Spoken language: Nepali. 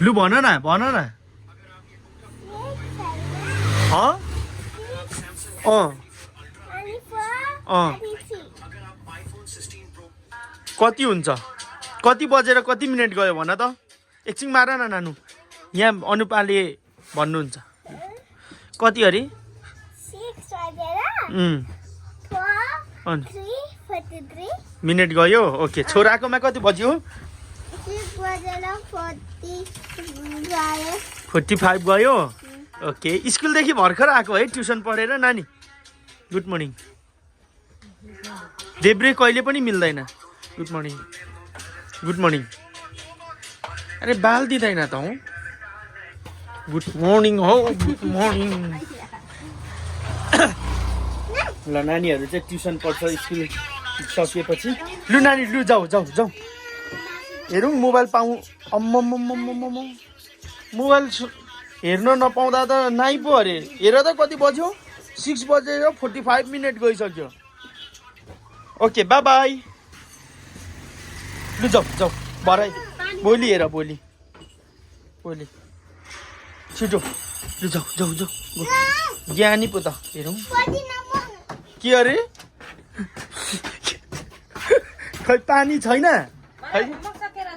लु भन न कति हुन्छ कति बजेर कति मिनेट गयो भन त एकछिन मार न नानु यहाँ अनुपाले भन्नुहुन्छ कति अरे 6:43 मिनेट गयो ओके छोराकोमा कति बज्यो 45 गयो ओके स्कुलदेखि भर्खर आएको है ट्युसन पढेर नानी गुड मर्निङ देब्रे कहिले पनि मिल्दैन गुड मर्निङ अरे बाल दिँदैन त हौ गुड मर्निङ हो गुड मर्निङ ल नानीहरू चाहिँ ट्युसन पढ्छ स्कुल सकिएपछि लु नानी लु जाऊ हेरौँ मोबाइल पाउँ मोबाइल हेर्न नपाउँदा त नाइ पो अरे हेर त कति बज्यो 6 बजेर 45 मिनट गइसक्यो ओके बाई बाई लु जाऊ भरे भोलि हेर भोलि छिटो लु जाऊ ज्ञानी पो त हेरौँ के अरे खै पानी छैन